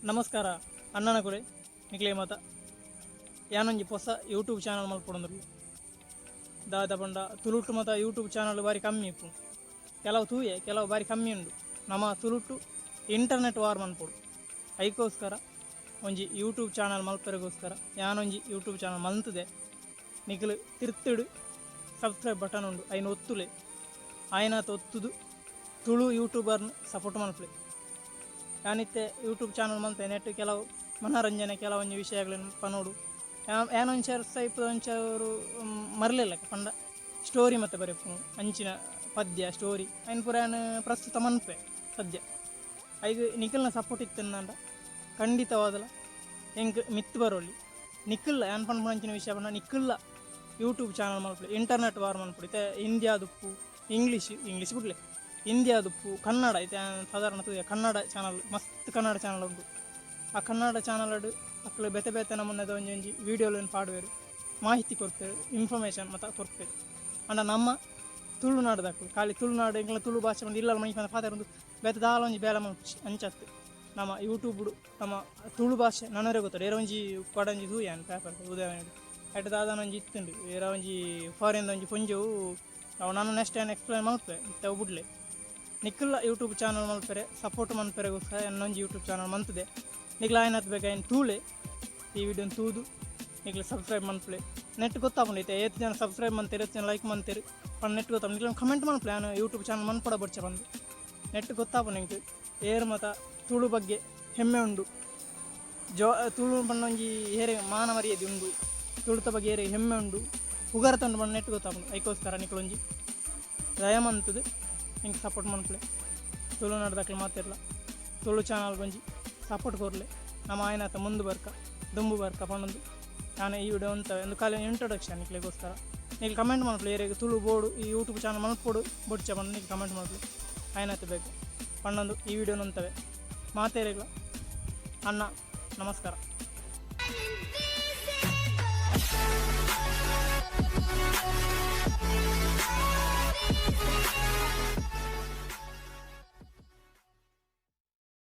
ನಮಸ್ಕಾರ ಅಣ್ಣನ ಕುಲೆ ನಿಕ್ಲೆ ಮಾತ. ಯಾನೊಂಜಿ ಪೊಸ ಯೂಟ್ಯೂಬ್ ಚಾನಲ್ ಮಲ್ಪೊಡೊಂದುಲ್ಲೆ. ದಾದ ಪಂಡ ತುಳುಟು ಮಾತ ಯೂಟ್ಯೂಬ್ ಚಾನಲ್ ಬಾರಿ ಕಮ್ಮಿ ಇಪ್ಪು. ಕೆಲವು ತೂಯೆ, ಕೆಲವು ಬಾರಿ ಕಮ್ಮಿ ಉಂಡು. ನಮ್ಮ ತುಳುಟು ಇಂಟರ್ನೆಟ್ ವಾರ್ ಮನ್ಪೊಡು. ಐಕೋಸ್ಕರ ಒಂಜಿ ಯೂಟ್ಯೂಬ್ ಚಾನಲ್ ಮಲ್ಪೆರೆಗೋಸ್ಕರ ಯಾನೊಂಜಿ ಯೂಟ್ಯೂಬ್ ಚಾನಲ್ ಮಲ್ತದೆ. ನಿಕುಲು ತಿರ್ತುಡು ಸಬ್ಸ್ಕ್ರೈಬ್ ಬಟನ್ ಉಂಡು, ಐನ್ ಒತ್ತುಲೆ. ಆಯ್ನಾತ್ ಒತ್ತುದು ತುಳು ಯೂಟ್ಯೂಬರ್ನ ಸಪೋರ್ಟ್ ಮನ್ಪುಲೆ. ಯಾನಿತ್ತೆ ಯೂಟ್ಯೂಬ್ ಚಾನಲ್ ಮಲ್ತೆ. ನೆಟ್ ಕೆಲವು ಮನೋರಂಜನೆ, ಕೆಲವೊಂಜಿ ವಿಷಯಗಳನ್ನು ಪನೋಡು. ಯಾನೊಂಚೂರು ಸೈಪ್ ಒಂಚೂರು ಮರ್ಲೆಲ್ಲ ಪಂಡ ಸ್ಟೋರಿ ಮತ್ತೆ ಬರೆಪು, ಅಂಚಿನ ಪದ್ಯ, ಸ್ಟೋರಿ ಐನ್ ಪೂರ ಯಾನ್ ಪ್ರಸ್ತುತ ಮನ್ಪೆ ಸದ್ಯ. ಐಗ್ ನಿಕಲ್ನ ಸಪೋರ್ಟ್ ಇತ್ತಂದ ಖಂಡಿತವಾದಲ ಎಂಕ್ ಮಿತ್ ಬರೋಲಿ. ನಿಕ್ಕಲ್ಲ ಯಾನ್ ಪನ್ಪುನ ವಿಷಯ ಪಂಡ, ನಿಕ್ಕಲ್ಲ ಯೂಟ್ಯೂಬ್ ಚಾನಲ್ ಮಲ್ಪುಲೆ, ಇಂಟರ್ನೆಟ್ ವಾರ್ ಮನ್ಪುಡು. ಇತ್ತೆ ಹಿಂದಿಯಾದುಪ್ಪು, ಇಂಗ್ಲೀಷ್, ಇಂಗ್ಲೀಷ್ ಬುಡ್ಲೆ, ಹಿಂದಿಯಾದುಪ್ಪು, ಕನ್ನಡ. ಇತ್ತೆ ಸಾಧಾರಣ ತೂಯ ಕನ್ನಡ ಚಾನಲ್, ಮಸ್ತ್ ಕನ್ನಡ ಚಾನಲ್ ಉಂಡು. ಆ ಕನ್ನಡ ಚಾನಲ್ ಅಕ್ಲು ಬೇತೆ ಬೇತೆ ನಮೂನೆದ ಒಂಜಿ ಒಂಜಿ ವೀಡಿಯೋలను ಪಾಡುವೆರು, ಮಾಹಿತಿ ಕೊರ್ಪೆರು, ಇನ್ಫಾರ್ಮೇಷನ್ ಮತ ಕೊರ್ಪೆರು. ಅಂಡ ನಮ್ಮ ತುಳುನಾಡ್ದಕ್ಲು ಖಾಲಿ ತುಳುನಾಡು, ಎಂಕ್ಲ ತುಳು ಭಾಷೆ ಪಂಡ ಇಲ್ಲ ಮೈ ಪಾತೆರೊಂದು ಬೇತೆ ದಾಲ ಒಂಜಿ ಬೇಲೆ ಮಲ್ಪುಜಿ. ಅಂಚತ್ ನಮ್ಮ ಯೂಟ್ಯೂಬ್ ನಮ್ಮ ತುಳು ಭಾಷೆ ನನರೆ ಗೊತ್ತುಂಡು. ಏರ ಒಂಜಿ ಕೊಡಂಜಿ ತೂಯನ್ ಪೇಪರ್ ಉದಯವಾಣಿ, ಐಟ್ ದಾದಾನ ಒಂಜಿ ಇತ್ತುಂಡು. ಏರ ಒಂಜಿ ಫಾರಿನ್ ಒಂಜಿ ಪೊಂಜೊವು. ಅವು ನಾನು ನೆಕ್ಸ್ಟ್ ಏನು ಎಕ್ಸ್ಪ್ಲೈನ್ ಮಲ್ಪೆ. ಇತ್ತೆ ಅವು ಬುಡ್ಲೆ. ನಿಕ್ಕಲ್ಲ ಯೂಟ್ಯೂಬ್ ಚಾನಲ್ ಮಲ್ಪೆರೆ ಸಪೋರ್ಟ್ ಮನ್ಪೆರೆಗೋಸ್ಕರ ಎನ್ನೊಂಜಿ ಯೂಟ್ಯೂಬ್ ಚಾನಲ್ ಮಂತದೆ. ನಿಕ್ಲ ಆಯ್ನತ್ ಬೇಕಾ ಐನ್ ತೂಲೆ. ಈ ವಿಡಿಯೋನ ತೂದು ನಿಕ್ಲೆ ಸಬ್ಸ್ಕ್ರೈಬ್ ಮನ್ಪುಲೆ. ನೆಟ್ ಗೊತ್ತಾಪುಂಡು ಇತ್ತೆ ಏತ್ ಜನ ಸಬ್ಸ್ಕ್ರೈಬ್ ಮಂತೆರ್, ಏತ್ ಜನ ಲೈಕ್ ಮಂತೆರ್ ಪಂಡ ನೆಟ್ ಗೊತ್ತಾಪುಂಡು. ನಿಕ್ಲೆ ಕಮೆಂಟ್ ಮನ್ಪುಲೆ, ಯಾನ್ ಯೂಟ್ಯೂಬ್ ಚಾನಲ್ ಮನ್ಪೊಡ ಬೊಡ್ಚ ಪಂದ್. ನೆಟ್ ಗೊತ್ತಾಪುಂಡು ಎಂಕ್ ಏರ್ ಮತ ತುಳು ಬಗ್ಗೆ ಹೆಮ್ಮೆ ಉಂಡು, ಜೋ ತುಳು ಪಂಡ ಒಂಜಿ ಏರೆ ಮಾನ ಮರ್ಯಾದೆ ಉಂಡು, ತುಳುತ ಬಗ್ಗೆ ಏರೆ ಹೆಮ್ಮೆ ಉಂಡು, ಪುಗರ್ತೆ ಉಂಡು ಪಂಡ ನೆಟ್ ಗೊತ್ತಾಪುಂಡು. ಐಕೋಸ್ಕರ ನಿಕ್ಲೊಂಜಿ ದಯಮಂತುದು ಎಂಕ್ ಸಪೋರ್ಟ್ ಮನ್ಪುಲೆ. ತುಳುನಾಡ್ದಕ್ಲು ಮಾತೆರ್ಲ ತುಳು ಚಾನಲ್ ಒಂಜಿ ಸಪೋರ್ಟ್ ಕೊರ್ಲೆ. ನಮ್ಮ ಆಯ್ನಾತ ಮುಂದೆ ಬರ್ಕ, ದುಂಬು ಬರ್ಕ ಪಂಡೊಂದು ನಾನು ಈ ವಿಡಿಯೋ ಅಂತ ಒಂದು ಖಾಲಿ ಇಂಟ್ರೊಡಕ್ಷನ್ ನಿಕ್ಲೆಗೋಸ್ಕರ. ನೀವು ಕಮೆಂಟ್ ಮನ್ಪುಲೆ, ಏರೆಗ್ ತುಳು ಬೋಡು, ಈ ಯೂಟ್ಯೂಬ್ ಚಾನಲ್ ಮನ್ಪೊಡು ಬೊಡ್ಚ ಪಂಡ ನೀವು ಕಮೆಂಟ್ ಮನ್ಪುಲೆ. ಆಯ್ನಾತ ಬೇಕು ಪಂಡೊಂದು ಈ ವಿಡಿಯೋನ ಉಂತವೆ. ಮಾತೇರೆಗ್ಲ ಅಣ್ಣ ನಮಸ್ಕಾರ. Invisible.